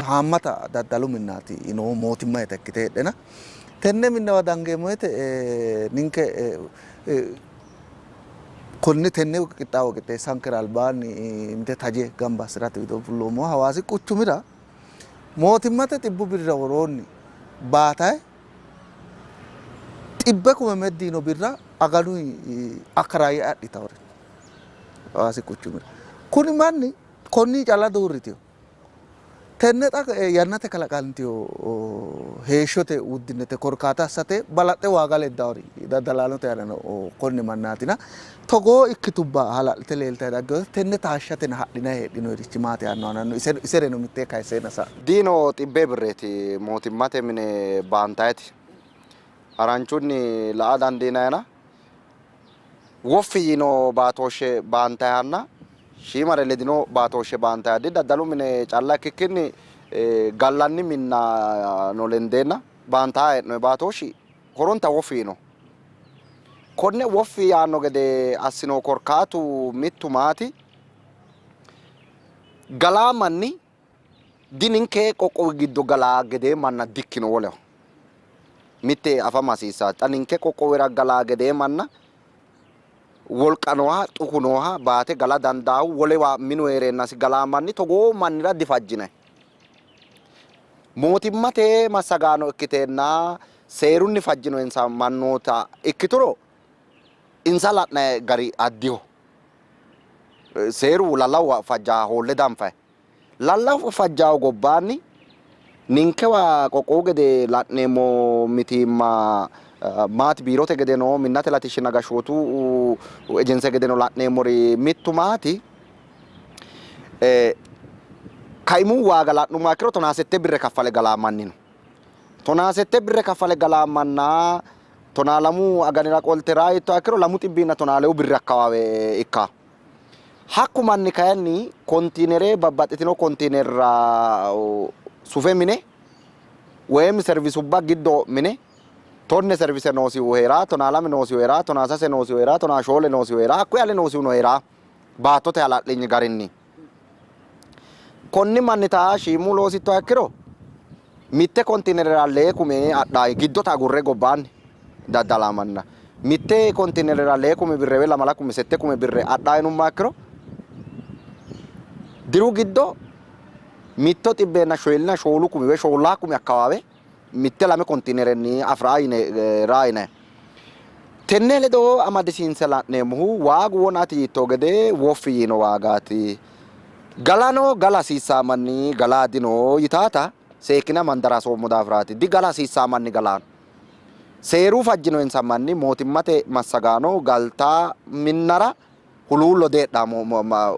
Haammata daddalu minnaati noohu mootimmayita ikkite heedhena tenne minnawa dangeemmo woyte ninke konne tenne qixxaawo qixxeessankera albaanni mite taje gamba assi'rate widoo fulloommoha Hawaasi quchumira mootimmate xibbu birrira woroonni baataye xibbe kume meddi yino birra aganu akkaraayye adhitawore Hawaasi quchumira. Kuni manni konni calla duurritino. Tenne xa yannate kalaqantino heeshshote wuddinete korkaata assate balaxxe waaga leddawori daddalaanote aanano konni mannaatina togoo ikkitubba hala'lite leeltanni daggino tenne taashshatena hadhinanni heedhinoyirichi maati yaanno aananno isereno mittee kayisseenna sa'no. Diino xibbee birreeti mootimmate mine baantayiti haranchunni la'a dandiinayina Woffi yiino baatooshshe baantayihanna shiimare ledino baatooshshe baantayiha di daddalu mine calla ikkikkinni gallanni minnano lendeenna baantaha hee'noonni baatooshshi horonta woffi yiino. Konne woffi yaanno gede assino korkaatu mittu maati? Galaa manni Di ninke qoqqowi giddo galaa gedee manna dikkino woleho. Mitte afama hasiissaati. Xa ninke qoqqowira galaa gedee manna wolqa nooha, xuku nooha, baate gala dandaahu wolewa minu hee'reennasi galaa manni togoo mannira difajjinanni. Mootimmate massagaano ikkiteenna seerunni fajjinoyinsa mannoota ikkituro insa la'nanni gari addiho. Seeru lallawu fajja hoolle danfanni. Lallawu fajjawo gobbaanni ninkewa qoqqowu gede la'neemmo mitiimma maati? Biirote gedeno minnate latishshinna gashshootu ejense gedeno la'neemmori mittu maati? Kaimu waaga la'nummoha ikkiro tonaa sette birre kaffale galaa manni no. Tonaa sette birre kaffale galaa manna tonaa lamu aganira qolte raa yiittoha ikkiro lamu xibbiinna tonaa lewu birri akkawaawe ikkanno. Hakku manni kayinni kontiinere babbaxxitino kontiinerra sufe mine woyim servisubba giddo mine tonne servise noosihu hee'ra, tonaa lame noosihu hee'ra, tonaa sase noosihu hee'ra, tonaa shoole noosihu hee'ra, hakkuyi ale noosihuno hee'ra baattote hala'linyi garinni. Konni mannita shiimu loosittoha ikkiro mitte kontiinerera lee kume adha giddota agurre gobbaanni daddala manna mitte kontiinerera lee kume birre woy lamala kume sette kume birre adha yinummoha ikkiro diru giddo mitto xibbeenna shoolina shoolu kumi woy shoollaa kumi akkawaawe mitte lame kontiinerenni afi'ra yine raa yinanni. Tenne ledo amadisiinse la'neemmohu waagu wona ati yiitto gede woffi yiino waagaati. Galano gala hasiissaa manni galaa dino yitaata seekkine amandara hasoommo daafiraati. Digala hasiissaa manni galaano. Seeru fajjinoinsa manni mootimmate massagaano galtaa minnara huluullo deedhaa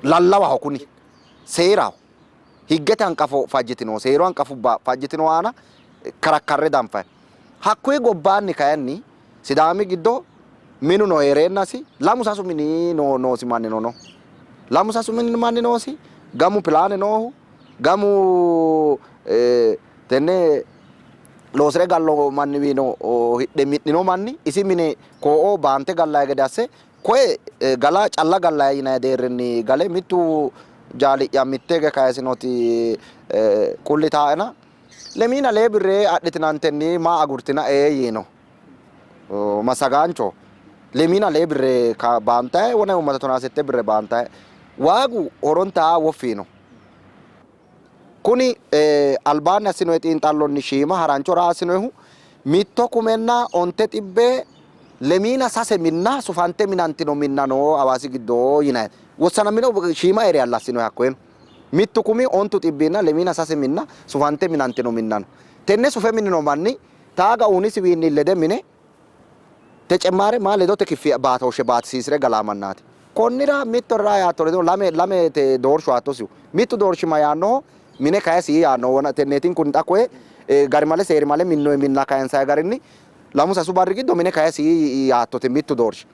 lallawaho kuni seeraho. Higgete hanqafo fajjitino, seeru hanqafubba fajjitino aana karakkarre danfanni. Hakkuyi gobbaanni kayinni Sidaami giddo minuno hee'reennasi lamu sasu mini noosi mannino no. Lamu sasu mini manni noosi, gamu pilaane noohu, gamu tenne loosi're gallo manniwiino hidhe mi'nino manni isi mine koo'o baante gallayi gede asse koye gala calla gallayi yinanni deerrinni gale mittu jaali'ya mitte hige kayisinoti qulli taaena Lemiina lee birre adhitinantenni maa agurtinae yiino. Massagaancho, Lemiina lee birre baantae, wona ummata tonaa sette birre baantae. Waagu horonta woffi yiino. Kuni albaanni assinoyi xiinxallonni shiima harancho raa assinoyihu mitto kumenna onte xibbe lemiina sase minna sufante minantino minna no Hawaasi giddo yinanni. Wossanamino shiima eriyalla assinoyi hakkoyeno. Mittu kumi ontu xibbiinna lemiina sase minna sufante minantino minna no. Tenne sufe minino manni taaga uunisiwiinni lede mine tecemmaare maa ledote kiffiya baatooshshe baatisiisi're galaa mannaati. Konnira mitto raa yaattore dino, lame lamete doorshu aattosihu. Mittu doorshi ma yaannoho? Mine kayisi yaannoho. Wona tenneetinkunni xa koye garimale seerimale minnoyi minna kayinsayi garinni lamu sasu barri giddo mine kayisi yaattote mittu doorshi.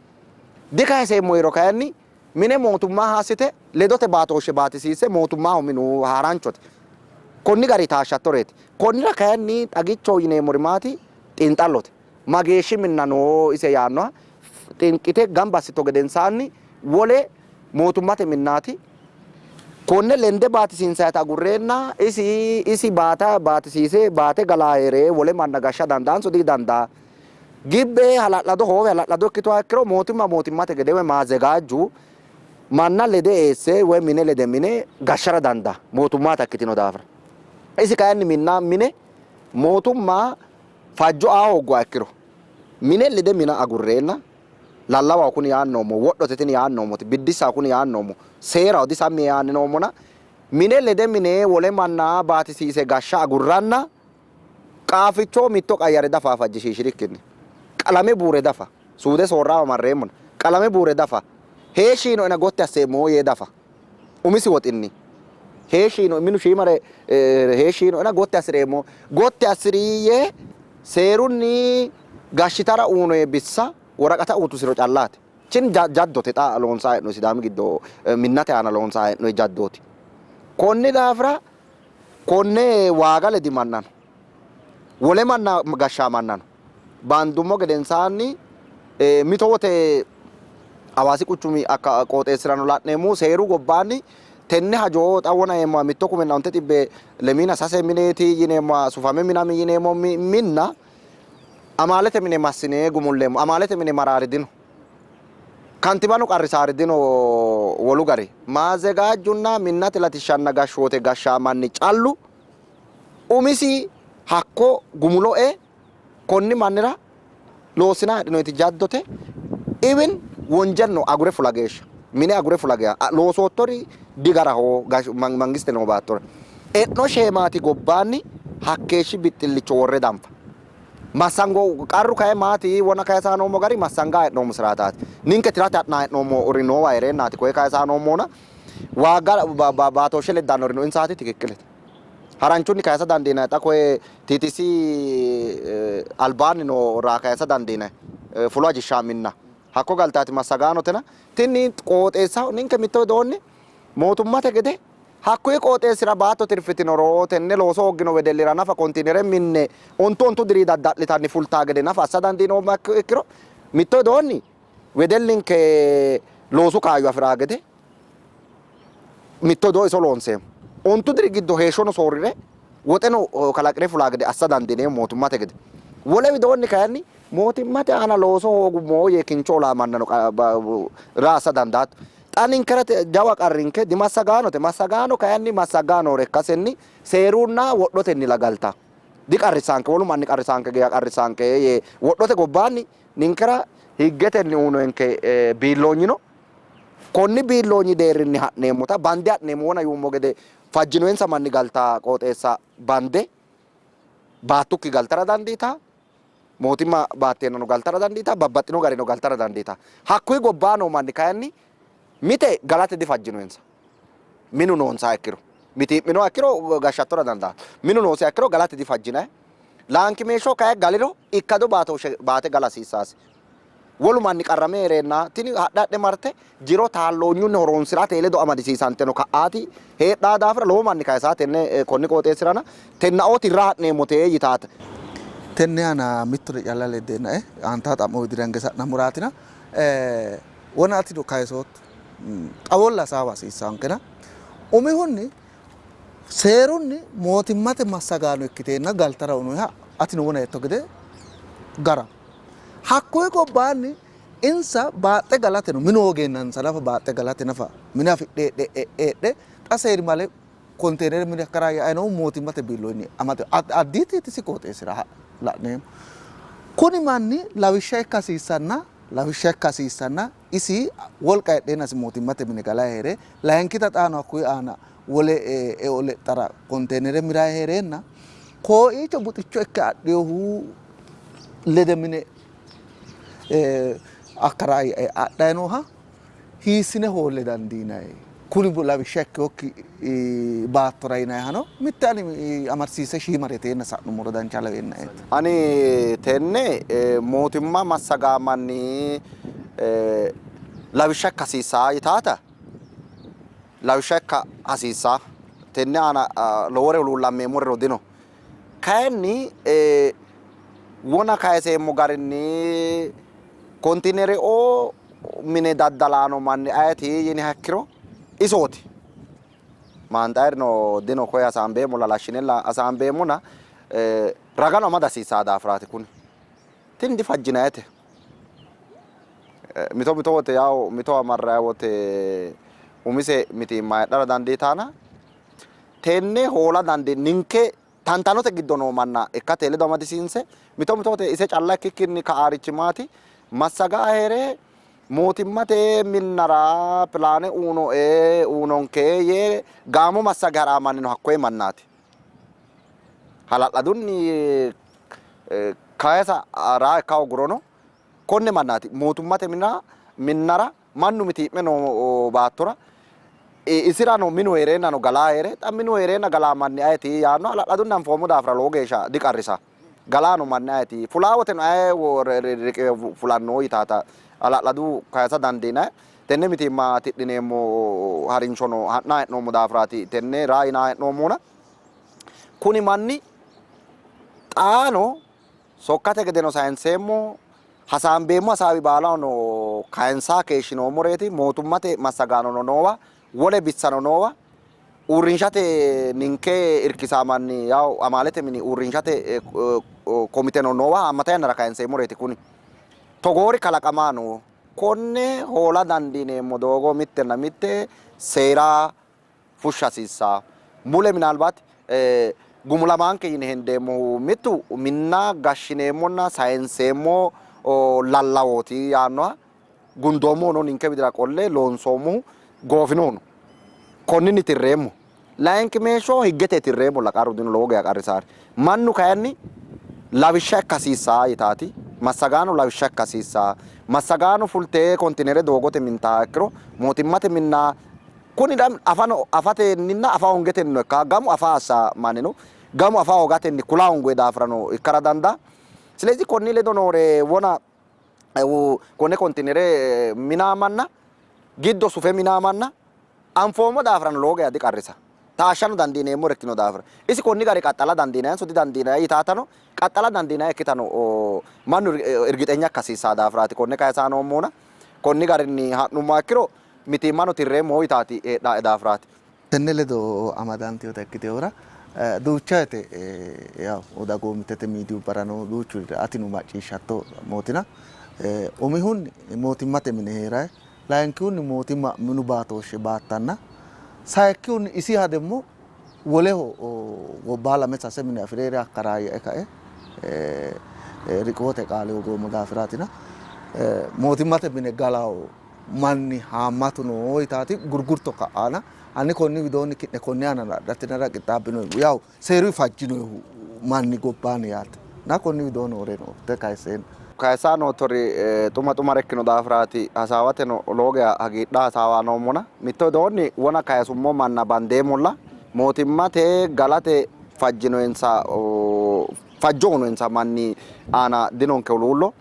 Dikayiseemmo yiiro kayinni Mine mootummaha assite ledote baatooshshe baatisiisse mootummaho minu haranchote. Konni garinni taashshattoreeti. Konnira kayinni xagichoho yineemmori maati? Xiinxallote. Mageeshshi minna no ise yaannoha xinqite gamba assitto gedensaanni wole mootummate minnaati. Konne lende baatisiinsayita agurreenna isi isi baata baatisiise baate galaa hee're wole manna gashsha dandaanso didandaa? Gibbe hala'lado hoowe hala'lado ikkituha ikkiro mootimma mootimmate gede woy maazegaajju manna lede eesse woy mine lede mine gashshara dandaa mootummaata ikkitino daafira. Isi kayinni minna mine mootumma fajjo aa hoogguha ikkiro mine lede mina agurreenna lallawaho kuni yaanni noommo, wodhote tini yaanni noommoti, biddissaho kuni yaanni noommo, seeraho disammi yee yaanni noommona mine lede mine wole manna baatisiise gashsha agurranna qaaficho mitto qayyare dafa fajjishiishirikkinni qalame buure dafa suude soorrawa marreemmona qalame buure dafa heeshshi yiinoena gotti asseemmo yee dafa umisi woxinni heeshshi yiino minu shiimare heeshshi yiinoena gotti assi'reemmo gotti assi'ri yee seerunni gashshitara uyinoe bissa woraqata uyitusiro callaati. Tini jaddote xa loonsanni hee'noonni Sidaami giddo minnate aana loonsanni hee'noonni jaddooti. Konni daafira konne waaga ledi mannano wole manna gashshaa mannano bandummo gedensaanni mito wote Hawaasi quchumi hakka qooxeessirano la'neemmohu seeru gobbaanni tenne hajo xa wona yeemmoha mitto kumenna onte xibbe lemiina sase mineeti yineemmoha sufame minami yineemmo minna amaalete mine massine gumulleemmo. Amaalete mine maraari dino. Kantibano qarrisaari dino wolu gari. Maazegaajjunna minnate latishshanna gashshoote gashshaa manni callu umisi hakko gumulo ee konni mannira loossina hadhinoyti jaddote iwin wonjelno agure fula geeshsha mine agure fula geeshsha loosoottori digaraho mangiste noo baattora e'no sheemaati gobbaanni hakkeeshshi bixxillicho worre danfa massango qarru kayi maati wona kayisaa noommo gari massangaa hee'noommo siraataati ninke tirate ha'naa hee'noommo ri noowa hee'reennaati koye kayisaa noommona waaga baatooshshe leddannorino insaati tikikkilete. Haranchunni kayisa dandiinanni. Xa koye TTC albaanni noo raa kayisa dandiinanni. Fulo ajishshaa minna hakko galtaati massagaanotena tini qooxeessaho ninke mitto widoonni mootummate gede hakkuyi qooxeessira baatto tirfitinoro tenne looso hooggino wedellira nafa kontiinere minne ontu ontu diri dadda'litanni fultaa gede nafa assa dandiinoommo ikkiro mitto widoonni wedellinke loosu kaayyo afi'raa gede mitto doo iso loonseemmo. Ontu diri giddo heeshshono soorri're woxeno kalaqi're fulaa gede assa dandiineemmo mootimmate gede. Wole widoonni kayinni mootimmate aana looso hoogummo yee kincho olaamannano raa assa dandaatto. Xa ninkera jawa qarrinke dimassagaanote. Massagaano kayinni massaggaa noore ikkasenni seerunna wodhotenni lagalta. Diqarrissaanke, wolu manni qarrisaanke geya qarrisaanke yee wodhote gobbaanni ninkera higgetenni uyinoenke biilloonyino Konni biilloonyi deerrinni ha'neemmota bande ha'neemmo wona yuummo gede fajjinoensa manni galta qooxeessa bande baattukki galtara dandiitanno, mootimma baatteennano galtara dandiitanno, babbaxxino garinnino galtara dandiitanno. Hakkuyi gobbaa noo manni kayinni mite galate difajjinoensa. Minu noonsaha ikkiro, mitii'minoha ikkiro gashshattora dandaanno. Minu noosiha ikkiro galate difajjinanni. Laankimeeshsho kayi galiro ikkado baatooshshe baate gala hasiissaasi. Wolu manni qarrame hee'reenna tini hadhe hadhe marte jiro taalloonyunni horoonsi'rate ledo amadisiisanteno ka'aati heedhaa daafira lowo manni kayisaa tenne konni qooxeessirana tennaoo tirra ha'neemmote yitaate. Tenne aana mittore calla leddeennae aantawo xa'mo widira hinge sa'nammoraatina wona atino kayisootto xawolla hasaawa hasiissaankena umihunni seerunni mootimmate massagaano ikkiteenna galtara uyinoyiha atino wona yiitto gede garaho. Hakkuyi gobbaanni insa baaxxe galateno minu hoogeennansa nafa baaxxe galate nafa mine afidhe heedhe heedhe xa seerimale konteenere mine akkaraayya'anni noohu mootimmate biilloonyinni amade Additi tisi qooxeessira la'neemmo. Kuni manni lawishsha ikka hasiissanna lawishsha ikka hasiissanna isi wolqa heedheennasi mootimmate mine galayi hee're layinkita xaano hakkuyi aana wole eo lexxara konteenere mirayi hee'reenna kooiicho buxicho ikke adhinohu lede mine akkaraayya'e adhayi nooha hiissine hoolle dandiinayi? Kuni lawishsha ikkinokki baattora yinayihano mitte ani amadisiise shiimare teenna sa'nummoro dancha laweennaeeti. Ani tenne mootimma massagaa manni lawishsha ikka hasiissaa yitaata lawishsha ikka hasiissaa tenne aana lowore huluullammeemmorino dino. Kayinni wona kayiseemmo garinni kontiinereoo mine daddalaano manni ayeti yiniha ikkiro isooti. Maanxayirino dino koye hasaambeemmolla laashshinella hasaambeemmona ragano amada hasiissaa daafiraati kuni. Tini difajjinayite. Mito mito wote yawo mitowa marrayi wote umise mitiimma heedhara dandiitaana tenne hoola dandi ninke tantanote giddo noo manna ikkate ledo amadisiinse mito mito wote ise calla ikkikkinni ka'aarichi maati massagaa hee're mootimmate minnara pilaane uunoe uunonke yee gaamo massage ha'raa mannino hakkoye mannaati. Hala'ladunni kayisa raa ikka hoogurono konne mannaati mootummate minna minnara mannu mitii'me noo baattora isirano minu hee'reennano galaa hee're xa minu hee'reenna galaa manni ayeti yaanno hala'ladunni anfoommo daafira lowo geeshsha diqarrisa. Galaano manni ayeti fulaa woteno aye riqiwe fulanno yitaata hala'ladu kayisa dandiinanni. Tenne mitiimma tidhineemmo harinshono ha'nanni hee'noommo daafiraati tenne raa yinanni hee'noommohuna. Kuni manni xaano sokkate gedeno sayinseemmo, hasaambeemmo hasaawi baalahono kayinsaa keeshshinoommoreeti. Mootummate massagaanono noowa, wole bissano noowa, uurrinshate ninke irkisamanni yaw amaalete mini uurrinshate komiteno noowa haammata yannara kayinseemmoreeti kuni. Togoori kalaqamaa no. Konne hoola dandiineemmo doogo mittenna mitte seera fushsha hasiissanno. Mule minaalbaati gumulamaanke yine hendeemmohu mittu minna gashshineemmonna sayinseemmo lallawooti yaannoha gundoommohuno ninke widira qolle loonsoommohu goofinohu no. Konninni tirreemmo. Layinkimeeshsho higgete tirreemmolla qarru dino lowo geya qarrisaari. Mannu kayinni lawishsha ikka hasiissaa yitaati. Massagaano lawishsha ikka hasiissaa. Massagaano fulte kontinere doogote mintaa ikkiro mootimmate minna kuni afano afatenninna afa hoongetennino ikka gamu afa assa mannino gamu afa hoogatenni kula hoongoyi daafirano ikkara dandaa. Silezi konni ledo noore wona konne kontinere minaamanna giddo sufe minaamanna anfoommo daafirano lowo geya diqarrisa. Taashshano dandiineemmore ikkino daafira. Isi konni gari qaxxala dandiinayinso didandiinayi yitaatano qaxxala dandiinayi ikkitano mannu irgixenya ikka hasiissaa daafiraati konne kayisaa noommohuna konni garinni ha'nummoha ikkiro mitiimmano tirreemmo yitaati heedhaae daafiraati. Tenne ledo amadantinota ikkitinohura duucha woyte yaw dagoomittete miidiyubbarano duuchurira atino macciishshatto mootina umihunni mootimmate mine hee'rayi, layinkihunni mootimma minu baatooshshe baattanna, sayikkihunni isiha demmo woleho gobba lame sase mine afi're hee're hakka raayyae kae riqiwote qaale hogoommo daafiraatina mootimmate mine galawo manni haammatu no yitaati gurgurto ka'aana hanni konni widoonni ki'ne konni aana adhatinara qixxaabbinohu yawu seeru fajjinohu manni gobbaanni yaate na konni widoonni noore noote kayisseenna. Kayissa noottori xuma xumare ikkino daafiraati hasaawateno lowo geya hagiidha hasaawa noommona mitto widoonni wona kayisummo manna bandeemmolla mootimmate galate fajjinoensa fajjo uyinoensa manni aana dinonke huluullo.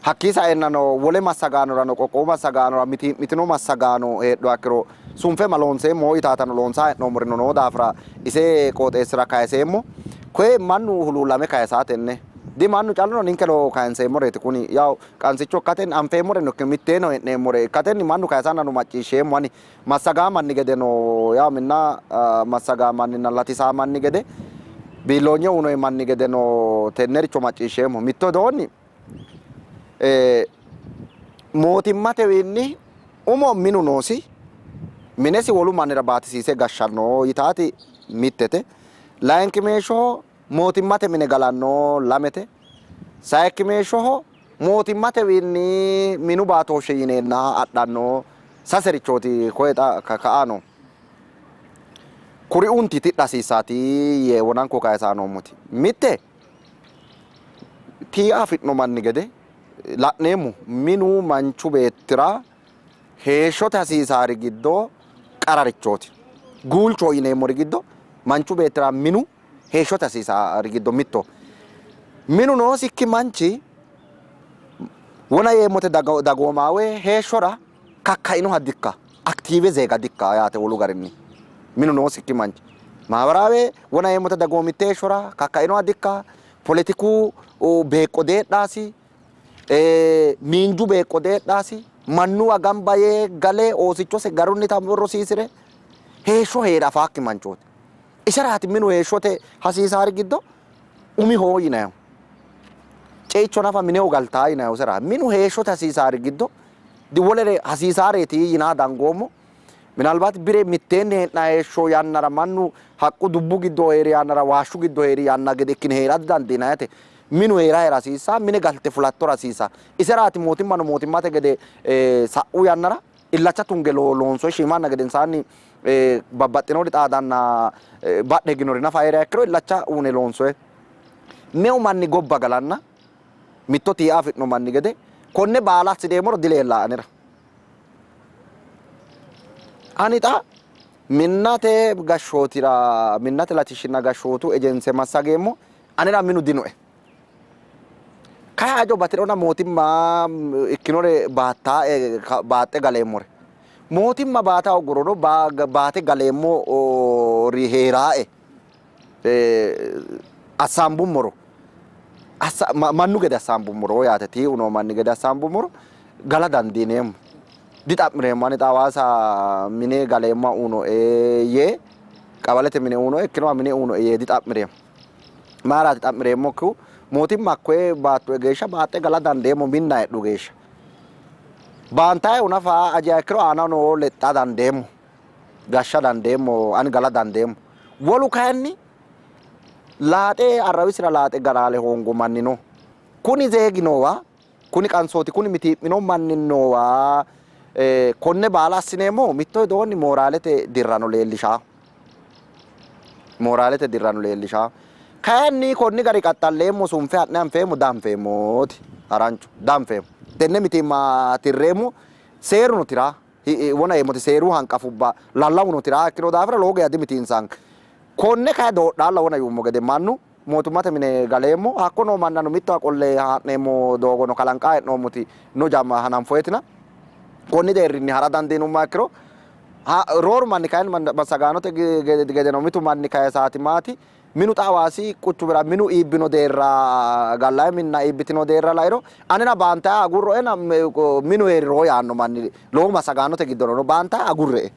Hakkii saeennano wole massagaanorano qoqqowu massagaanora mitii'mitino massagaano heedhuha ikkiro sunfe ma loonseemmo yitaatano loonsaa hee'noommorino noo daafira ise qooxeessira kayiseemmo. Koye mannu huluullame kayisaa tenne. Di mannu calluno ninkeno kayinseemmoreeti kuni yaw qansicho ikkatenni anfeemmoreno ikkino mitteeno hee'neemmore ikkatenni mannu kayisannano macciishsheemmo ani massagaa manni gedeno yaw minna massagaa manninna latisaa manni gede biilloonye uyinoyi manni gedeno tennericho macciishsheemmo. Mitto widoonni mootimmatewiinni umo minu noosi, minesi wolu mannira baatisiise gashshanno yitaati mittete. Layinkimeeshshoho mootimmate mine galanno lamete. Sayikkimeeshshoho mootimmatewiinni minu baatooshshe yineenna adhanno saserichooti koye xa ka'a no. Kuriuunti tidha hasiissaati yee wonanko kayisaa noommoti. Mitte Tiia afi'no manni gede la'neemmo. Minu manchu beettira heeshshote hasiisaari giddo qararichooti. Guulchoho yineemmori giddo manchu beettira minu heeshshote hasiisaari giddo mittoho. Minu noosikki manchi wona yeemmote dagoomaawe heeshshora kakkainoha dikka, aktiive zeega dikka yaate wolu garinni. Minu noosikki manchi maabaraawe wona yeemmote dagoomitte heeshshora kakkainoha dikka, poletiku beeqqo deedhaasi, miinju beeqqo deedhaasi, mannuwa gamba yee gale oosichose garunnita rosiisi're, Heeshsho hee're afaakki manchooti. Iseraati minu heeshshote hasiisaari giddo umiho yinayihu. Ceicho nafa mineho galtaa yinayihu iseraati. Minu heeshshote hasiisaari giddo diwolere hasiisaareeti yinaa dangoommo. Minalbaati bire mitteenni hee'nanni heeshsho yannara mannu haqqu dubbu giddo hee'ri yannara waashshu giddo hee'ri yanna gede ikkine hee'ra didandiinannite. Minu hee'rahera hasiisa, mine galte fulattora hasiisa. Iseraati mootimmano mootimmate gede sa'u yannara illacha tunge loonsoyi shiimanna gedensaanni babbaxxinori xaadanna badhe higinori nafa hee'riha ikkiro illacha uune loonsoyi. Meu manni gobba galanna mitto tiia afi'no manni gede konne baala assideemmoro dileellaa anera. Ani xa minnate gashshootira minnate latishshinna gashshootu ejense massageemmo anera minu dinoe. Kayi hajo bati'rona mootimma ikkinore baattae baaxxe galeemmore. Mootimma baata hooggurono baate galeemmori hee'raae assaambummoro mannu gede assaambummoro yaate tiiu noo manni gede assaambummoro gala dandiineemmo. Dixa'mireemmo ani xa Hawaasa mine galeemmoha uyinoe yee qawalete mine uyinoe ikkinoha mine uyinoe yee dixa'mireemmo. Mayiraati xa'mireemmokkihu? Mootimma hakkoye baattoe geeshsha baaxxe gala dandeemmo minna heedhu geeshsha. Baantaehu nafa ajiha ikkiro aanano lexxa dandeemmo, gashsha dandeemmo, ani gala dandeemmo. Wolu kayinni laaxe arrawisira laaxe galaale hoongo manni no. Kuni zeegi noowa, kuni qansooti, kuni mitii'mino manni noowa konne baala assineemmohu mitto widoonni mooraalete dirrano leellishaho. Mooraalete dirrano leellishaho. Kayinni konni gari qaxxalleemmo sunfe ha'ne anfeemmo danfeemmooti harancho danfeemmo. Tenne mitiimma tirreemmo seeruno tira wona yeemmoti seeru hanqafubba lallawuno tira ikkino daafira lowo geya dimitiinsaanke. Konne kayi doodhaalla wona yuummo gede mannu mootimmate mine galeemmo hakko noo mannano mittowa qolle haa'neemmo doogono kalanqaa hee'noommoti no jamma hananfoyetina konni deerrinni ha'ra dandiinummoha ikkiro rooru manni kayinni massagaanote gedeno mitu manni kayisaati maati minu xa Hawaasi quchumira minu iibbino deerra gallayi minna iibbitino deerra lairo anera baantaye agurroena minu hee'riro yaanno manni lowo massagaanote giddono no baantaye agurre''e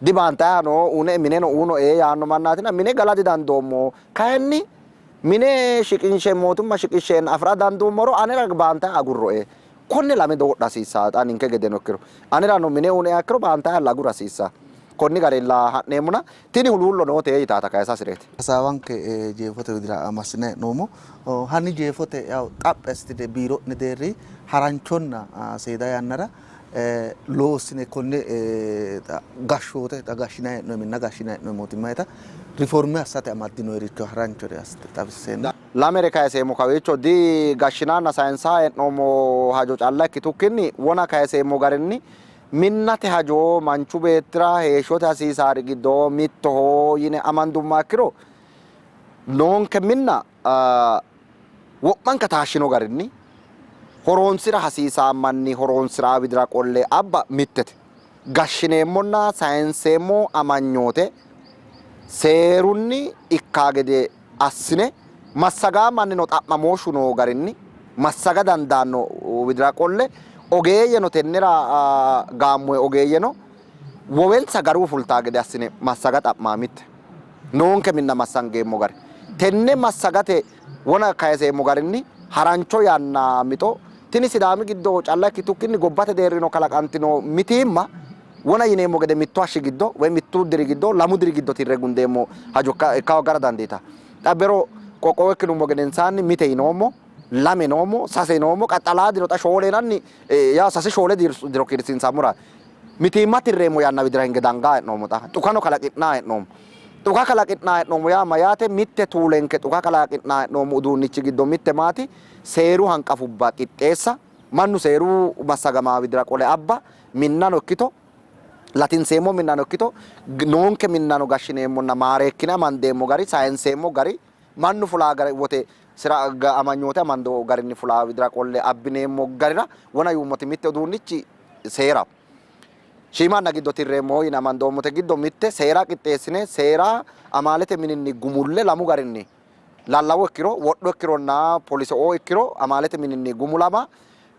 dibaantayano une mineno unoe yaanno mannaatina mine gala didandoommo kayinni mine shiqinshe mootimma shiqishsheenna afi'ra danduummoro anera baantaye agurroe konne lame doodha hasiissanno xa ninke gedeno ikkiro anerano mine unoeha ikkiro baantayalla agura hasiissanno konni garilla ha'neemmona tini huluullo noote yitaata kayisa hasi'reeti. Hasaawanke jeefote widira massine hee'noommo. Hanni jeefote yaw xaphi assitine biiro'ne deerri haranchonna seeda yannara loossine konne gashshoote xa gashshinanni hee'noonni minna gashshinanni hee'noonni mootimmayita riforme assate amaddinoyiricho haranchore assite xawisseenna. Lamere kayiseemmo kawiicho di gashshinanna sayinsaha hee'noommo hajo calla ikkitukkinni wona kayiseemmo garinni minnate hajo manchu beettira heeshshote hasiisaari giddo mittoho yine amandummoha ikkiro noonke minna wo'manka taashshino garinni horoonsi'ra hasiisaa manni horoonsi'raa widira qolle abba mittete. Gashshineemmonna sayinseemmo amanyoote seerunni ikkaa gede assine massagaa mannino xa'mamooshshu noo garinni massaga dandaanno widira qolle ogeeyyeno tennera gaammoye ogeeyyeno wowensa garuu fultaa gede assine massaga xa'maa mitte. Noonke minna massangeemmo gari tenne massagate wona kayiseemmo garinni harancho yanna mixo tini Sidaami giddo calla ikkitukkinni gobbate deerrino kalaqantino mitiimma wona yineemmo gede mittu hashshi giddo woy mittu diri giddo lamu diri giddo tirre gundeemmo hajo ikka hoggara dandiitanno. Xa bero qoqqowo ikkinummo gedensaanni mite yinoommo, lame yinoommo, sase yinoommo, qaxxalaa diro xa shoole yinanni yawo sase shoole diro kiirsiinsammora mitiimma tirreemmo yanna widira hinge dangaa hee'noommo xa xukano kalaqi'naa hee'noommo. Xuka kalaqi'naa hee'noommo yaa mayyaate? Mitte tuulenke xuka kalaqi'naa hee'noommo uduunnichi giddo mitte maati? Seeru hanqafubba qixxeessa, mannu seeru massagamaa widira qole abba, minnano ikkito latinseemmo minnano ikkito noonke minnano gashshineemmonna maareekkine amandeemmo gari, sayinseemmo gari, mannu fulaa gari wote sira amanyoote amando garinni fulaa widira qolle abbineemmo garira wona yuummoti mitte uduunnichi seeraho. Shiimanna giddo tirreemmo yine amandoommote giddo mitte seera qixxeessine seera amaalete mininni gumulle lamu garinni lallawo ikkiro wodho ikkironna poliseoo ikkiro amaalete mininni gumulama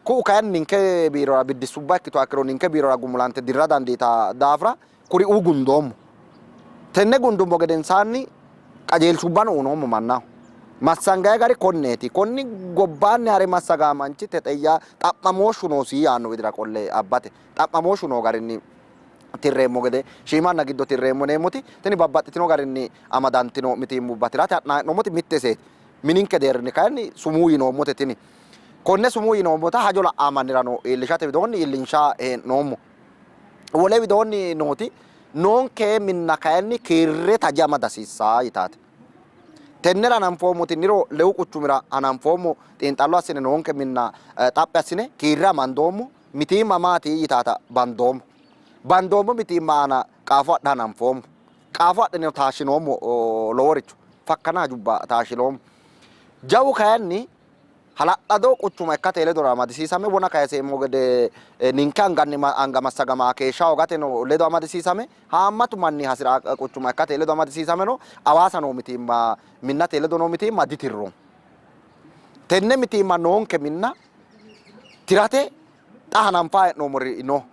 ku'u kayinni ninke biirora biddissubba ikkituha ikkiro ninke biirora gumulante dirra dandiita daafira Kuriuu gundoommo. Tenne gundummo gedensaanni qajeelshubbano uynoommo mannaho. Massangayi gari konneeti. Konni gobbaanni hare massagaa manchi texeyya xa'mamooshshu noosi yaanno widira qolle abbate. Xa'mamooshshu noo garinni tirreemmo gede shiimanna giddo tirreemmo yineemmoti tini babbaxxitino garinni amadantino mitiimmubba tirate ha'nanni hee'noommoti mitte iseeti. Mininke deerrinni kayinni sumuu yinoommote tini. Konne sumuu yinoommota hajo la'aa mannirano iillishate widoonni iillinshanni hee'noommo. Wole widoonni nooti noonke minna kayinni kiirre taje amada hasiissanno yitaate. Tennera hananfoommoti niro lewu quchumira hananfoommo xiinxallo assine noonke minna xaphi assine kiirre amandoommo. Mitiimma maati yitaata bandoommo. Bandoommo mitiimma aana qaafo adha hananfoommo. Qaafo adhineno taashshinoommo loworicho fakkana hajubba taashshinoommo. Jawu kayinni hala'lado quchuma ikkate ledora amadisiisame wona kayiseemmo gede ninke anganni anga massagama keeshsha hoogateno ledo amadisiisame haammatu manni hasi'ra quchuma ikkate ledo amadisiisameno Hawaasa noo mitiimma minnate ledo noo mitiimma ditirroommo. Tenne mitiimma noonke minna tirate xa hananfanni hee'noommori no.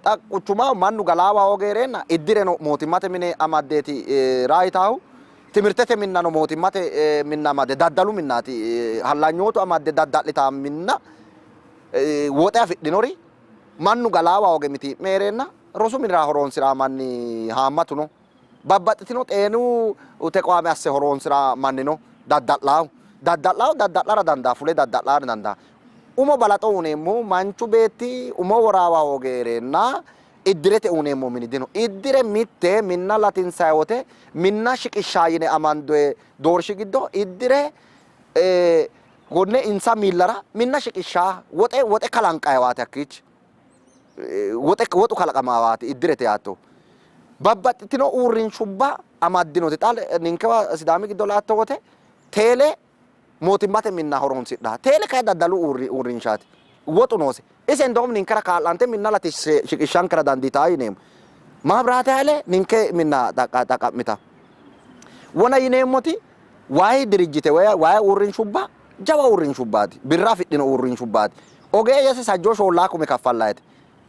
Xa quchumaho mannu galaawa hooge hee'reenna iddireno mootimmate mine amaddeeti raa yitaahu. Timirtete minnano mootimmate minna amadde daddalu minnaati hallanyootu amadde dadda'litaa minna woxe afidhinori mannu galaawa hooge mitii'me hee'reenna rosu minira horoonsi'raa manni haammatu no. Babbaxxitino xeenu tequwaame asse horoonsi'raa manni no. Dadda'laahu dadda'laahu dadda'lara dandaa fule dadda'lara dandaa. Umo balaxo uyineemmohu manchu beetti umo woraawa hooge hee'reenna iddirete uyineemmo mini dino. Iddire mitte minna latinsayi wote minna shiqishshaa yine amandoye doorshi giddo iddire konne insa miillara minna shiqishshaa woxe woxe kalanqayiwaati hakkiichi. Woxe woxu kalaqamaawaati iddirete yaattohu. Babbaxxitino uurrinshubba amaddinote. Xa ninkewa Sidaami giddo laatto wote teele mootimmate minna horoonsidhanno. Teele kay daddalu uurrinshaati. Woxu noose. Ise indoom ninkera kaa'lante minna latisse shiqishshankera dandiitanno yineemmo. Maabiraate hayle ninke minna xaqqa'mitanno. Wona yineemmoti wayi dirijjite woy wayi uurrinshubba jawa uurrinshubbaati. Birra afidhino uurrinshubbaati. Ogeeyyese sajjoo shoollaa kume kaffallayite.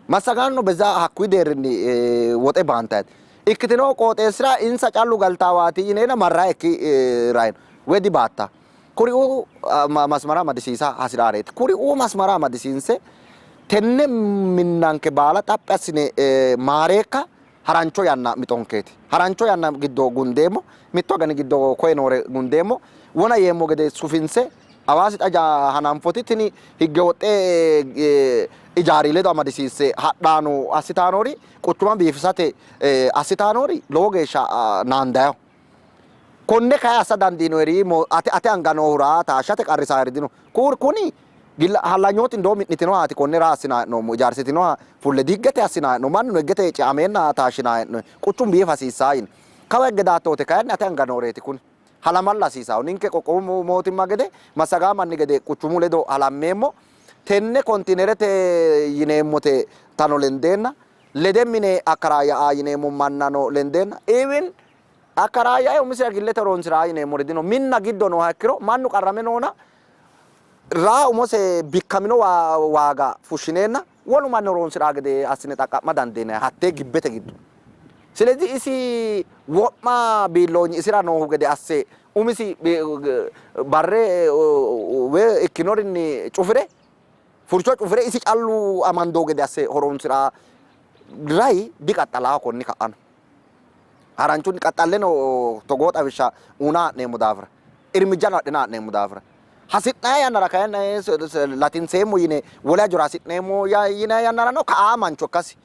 Massagaano beza hakkuyi deerrinni woxe baantayite. Ikkitino qooxeessira insa callu galtaawaati yineena marraekki raino woy dibaatta. Kuriuu masmara amadisiisa hasi'raareeti. Kuriuu masmara amadisiinse tenne minnanke baala xaphi assine maareekka harancho yanna mixonkeeti. Harancho yanna giddo gundeemmo. Mittu agani giddo koye noore gundeemmo. Wona yeemmo gede sufinse Hawaasi xa hananfoti tini higge woxxe ijaari ledo amadisiisse hadhaano assitanori quchuma biifisate assitanori lowo geeshsha naandayiho. Konne kayi assa dandiinoyeri ate ate anga noohura taashshate qarrisaayeri dino. Kuni hallanyooti indoo mi'nitinohaati konnira assinanni hee'noommo. Ijaarsitinoha fulle diiggete assinanni hee'noommo. Mannuno higgete ceameenna taashshinanni hee'noonni. Quchumu biifa hasiissaa yine. Kawa higge daatto wote kayinni ate anga nooreeti kuni. Halamalla hasiisawo. Ninke qoqqowu mootimma gede massagaa manni gede quchumu ledo halammeemmo. Tenne kontiinerete yineemmote tano lendeenna lede mine akkaraayya'a yineemmo mannano lendeenna even akkaraayyae umisira gillete horonsi'ra yineemmori dino. Minna giddo nooha ikkiro mannu qarrame noona raa umose bikkamino waaga fushshineenna wolu manni horonsi'ra gede assine xaqqa'ma dandiinanni hattee gibbete giddo. Silezi isi wo'ma biilloonyi isira noohu gede asse umisi barre woy ikkinorinni cufire furcho cufire isi callu amandoo gede asse horonsi'ra rayi diqaxxalaaho konni ka'ano. Haranchunni qaxxalleno togoo xawishsha uuna ha'neemmo daafira irmijjano adhina ha'neemmo daafira hasi'nanni yannara kayinni latinseemmo yine wole hajora hasi'neemmo yinanni yannarano ka'aa mancho ikkasi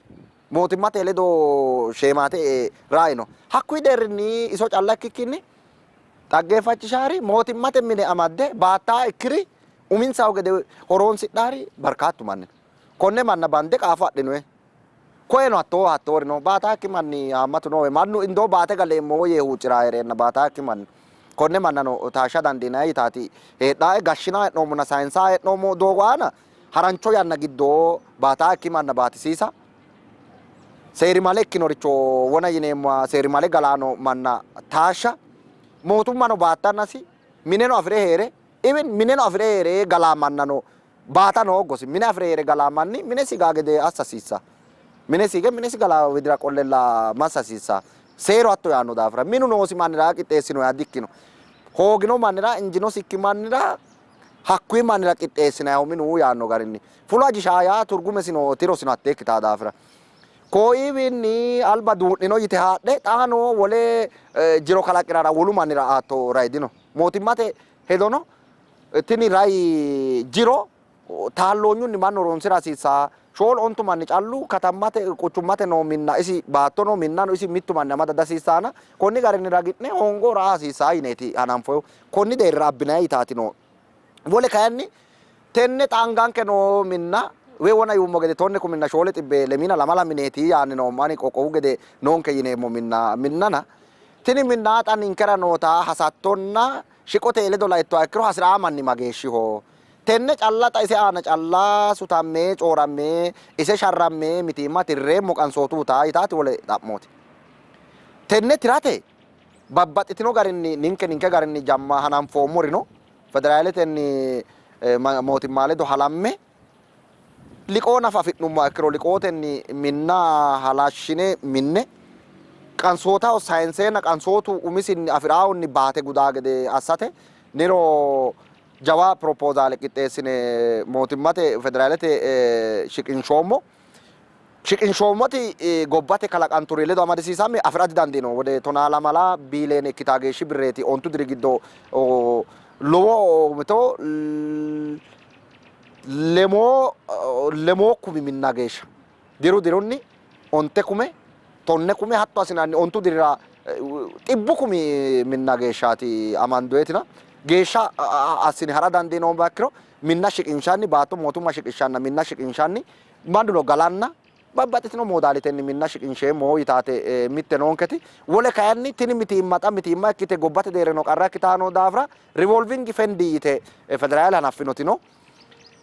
mootimmate ledo sheemaate e''e raino. Hakkuyi deerrinni iso calla ikkikkinni xaggeeffachishaari mootimmate mine amadde baattaa ikkiri uminsahu gede horoonsidhaari barkaattu manni no. Konne manna bande qaafo adhinoyi. Koyeno hattoo hattoori no. Baataakki manni haammatu noowe. Mannu indoo baate galeemmo yee huucci'raa hee'reenna baataakki manni konne mannano taashsha dandiinanni yitaati heedhaae. Gashshinanni hee'noommonna sayinsanni hee'noommo doogo aana harancho yanna giddo baataakki manna baatisiisa, seerimale ikkinoricho wona yineemmoha seerimale galaano manna taashsha, mootummano baattannasi mineno afi're hee're even mineno afi're hee're galaa mannano baata nooggosi. Mine afi're hee're galaa manni minesi gaa gede assa hasiissanno. Minesi hige minesi gala widira qollella massa hasiissanno. Seeru hatto yaanno daafira minu noosi mannira qixxeessinoonniha dikkino. Hoogino mannira, injinosikki mannira hakkuyi mannira qixxeessinanniho minu yaanno garinni. Fulo ajisha yaa turgumesino tirosino hattee ikkitanno daafira. Kooiiwiinni alba duu'nino yite haadhe xaano wole jiro kalaqi'rara wolu mannira aatto rayi dino. Mootimmate hedono tini rayi jiro taalloonyunni mannu horonsi'ra hasiissanno. Shoolu ontu manni callu katammate quchummate noo minna isi baattono minnano isi mittu manni amada dihasiissannona konni garinni ragi'ne hoongo raa hasiissanno yineeti hananfohu. Konni deerrira abbinanni yitaati noo. Wole kayinni tenne xa anganke noo minna woy wona yuummo gede tonne kuminna shoole xibbe lemiina lamala mineeti yaanni noommo ani qoqqowu gede noonke yineemmo minna minnana tini minna xa ninkera noota hasattonna shiqote ledo laittoha ikkiro hasi'raa manni mageeshshiho? Tenne calla xa ise aana calla sutamme cooramme ise sharramme mitiimma tirreemmo qansootuuta yitaati wole xa'mooti. Tenne tirate babbaxxitino garinni ninke ninke garinni jamma hananfoommori no. Federaaletenni mootimmaa ledo halamme liqoo nafa afi'nummoha ikkiro liqootenni minna halashshine minne qansootaho sayinseenna qansootu umisinni afi'raahunni baate gudaa gede assate niro jawa piropoozaale qixxeessine mootimmate federaalete shiqinshoommo. Shiqinshoommoti gobbate kalaqanturi ledo amadisiisamme afi'ra didandiino. Wode tonaa lamala biiliyeene ikkitaa geeshshi birreeti ontu diri giddo lowo mito lemoo lemoo kumi minna geeshsha diru dirunni onte kume tonne kume hatto assinanni ontu dirira xibbu kumi minna geeshshaati amandoyetina geeshsha assine ha'ra dandiinoommoha ikkiro minna shiqinshanni baatto mootumma shiqishshanna minna shiqinshanni mannuno galanna babbaxxitino moodaalitenni minna shiqinsheemmo yitaate mitte noonketi. Wole kayinni tini mitiimma xa mitiimma ikkite gobbate deerrino qarra ikkitanni noo daafira rivolvingi fendi yite federaale hanaffinoti no.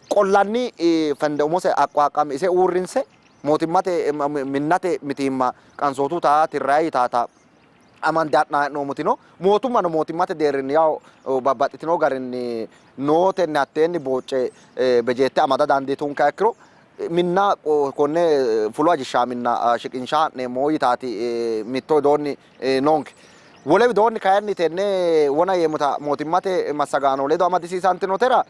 Qollanni fende umose aqqaaqqamme ise uurrinse mootimmate minnate mitiimma qansootu taa tirrayi yitaata amande ha'nanni hee'noommoti no. Mootummano mootimmate deerrinni yawo babbaxxitino garinni nootenni hatteenni boocce bejeette amada dandiitunkeha ikkiro minna konne fulo ajishshaa minna shiqinsha ha'neemmo yitaati mitto widoonni noonke. Wole widoonni kayinni tenne wona yeemmota mootimmate massagaano ledo amadisiisantinotera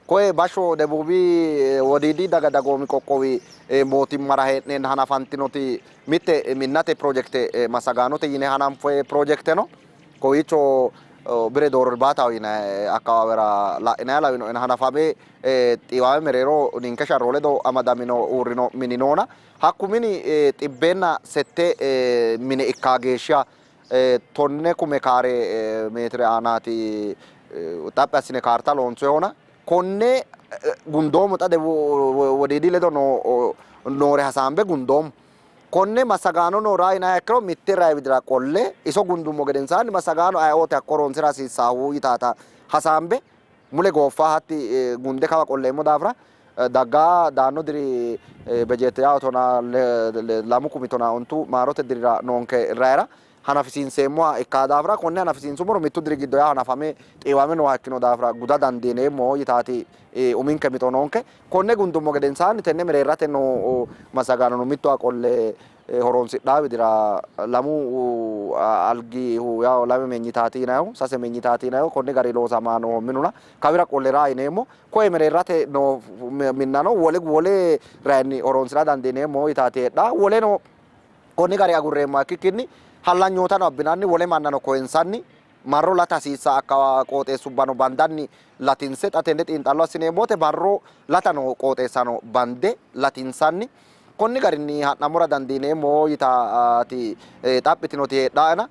Koye bashsho Debuubi Wodiidi Daga Dagoomi Qoqqowi mootimmara hee'neenna hanafantinoti mitte minnate pirojekte massagaanote yine hananfoye pirojekte no. Kowiicho bire Dooro Irbaataho yinanni akkawaawera la'inanni lawinoena hanafame xiiwame mereero ninke sharro ledo amadamino uurrino mini noona hakku mini xibbeenna sette mine ikka geeshsha 10,000 kaare meetire aanaati xaphi assine kaarta loonsoyihona konne gundoommo xa wodiidi ledo noore hasaambe gundoommo. Konne massagaanono raa yinanniha ikkiro mitte rayi widira qolle iso gundummo gedensaanni massagaano ayeooti hakko horonsira hasiissaahu yitaata hasaambe mule gooffa hatti gunde kawa qolleemmo daafira daggaa daanno diri bejeette yawo tonaa lamu kumi tonaa ontu maarote dirira noonke rayira hanafisiinseemmoha ikkaa daafira konne hanafisiinsummoro mittu diri giddo yaa hanafame xiiwame nooha ikkino daafira guda dandiineemmo yitaati uminke mixo noonke. Konne gundummo gedensaanni tenne mereerrate noo massagaanono mittowa qolle horonsidhaa widira lamu algihu yawo lame menyitaati yinayihu sase menyitaati yinayihu konni gari loosamaa nooho minuna kawira qolle raa yineemmo. Koye mereerrate noo minnano wole wole rayinni horonsira dandiineemmo yitaati heedhaa. Woleno konni gari agurreemmoha ikkikkinni hallanyootano abbinanni wole mannano koyinsanni marro lata hasiissa akkawa qooxeessubbano bandanni latinse xa tenne xiinxallo assineemmo wote marro lata noo qooxeessano bande latinsanni konni garinni ha'nammora dandiineemmo yitaati xaphitinoti heedhaena.